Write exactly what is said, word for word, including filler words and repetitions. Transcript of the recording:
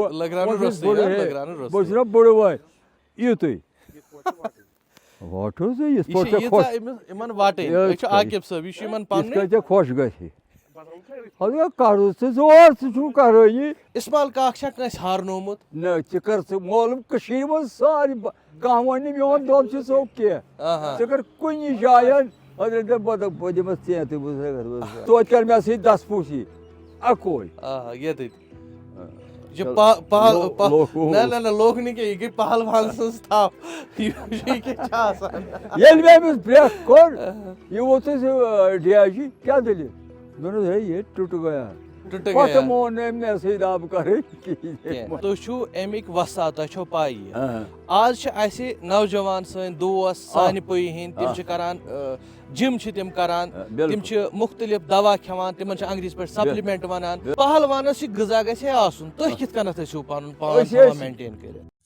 لگراونہٕ وۄنۍ چھُس روٚستُے، بوٚڑ ہا، ہے۔ لگراونہٕ بہٕ چھُس روٚستُے۔ نا بوٚڑ بوے، یِتُے۔ واٹھ حظ یِتھ یہِ پٲٹھۍ چھِ ژےٚ خۄش۔ ییٖژاہ أمِس یِمن وٹٕنۍ، یہِ أسۍ چھِ کَتہِ؟ عاقب صٲب، یہِ چھُ یِمن یِتھ پننُے۔ کَتہِ ژےٚ خۄش گژھِ۔ اَدٕ کَرُس ژٕ زور، ژٕ چھُکھ کَرٲنی۔ اسمال کاک چھا کٲنٛسہِ ہارنومُت؟ نہ، ژٕ کر ژٕ معلوم کٔشیٖرِ منٛز سارے ب-، کانٛہہ وَنہِ نہٕ میون دۄد چھُ سو کینٛہہ۔ آہا۔ ژٕ کر کُنہِ جایہِ، اَدٕ دَپ بہٕ دَپ بہٕ دِمَس ژینٛتھٕے، بہٕ چھُس ہٮ۪کَتھ، بہٕ چھُس ہٮ۪کَتھ۔ توتہِ کر مےٚ سۭتۍ دَس پوٗسی اَکوے۔ آہا، ییٚتٮ۪تھ۔ یہِ چھُ چلو۔ پہ- پہل لو- پہل لوکھ ووکھ۔ نہ نہ نہ، لوکھ نہٕ کینٛہہ، یہِ گٔے پہلوان سٕنٛز تھپھ۔ یہِ یہِ کیٛاہ چھِ آسان؟ ییٚلہِ مےٚ أمِس برٛٮ۪کھ کوٚر، یہِ ووٚتھُس، یہِ، ڈی آی جی، کیٛاہ دٔلیٖل؟ دوٚپنَس، ہے، یہ ٹُٹ گیا۔ ٹُٹ پَتہٕ گیا۔ مون نہٕ أمۍ مےٚ سۭتۍ دَب کَرٕنۍ کِہیٖنۍ۔ کینٛہہ۔ تُہۍ چھِو اَمِکۍ وۄستاد، تۄہہِ چھو پَیی۔ آ۔ آز چھِ اَسہِ نوجوان سٲنۍ دوس، سانہِ پُیہِ ہِنٛدۍ، تِم آ۔ چھِ کَران، آ، جِم چھِ تِم کَران، آ، بِلکُل۔ تِم چھِ مُختٔلِف دَوا کھٮ۪وان، تِمَن چھِ انگریٖزۍ پٲٹھۍ بِل- سپلِمنٹ وَنان۔ بِل- پہلوانَس یہِ غذا گژھِ ہے آسُن، تُہۍ کِتھ کٔنَتھ ٲسِو پَنُن پان أسۍ تھاوان ٲسۍ- مینٹین کٔرِتھ؟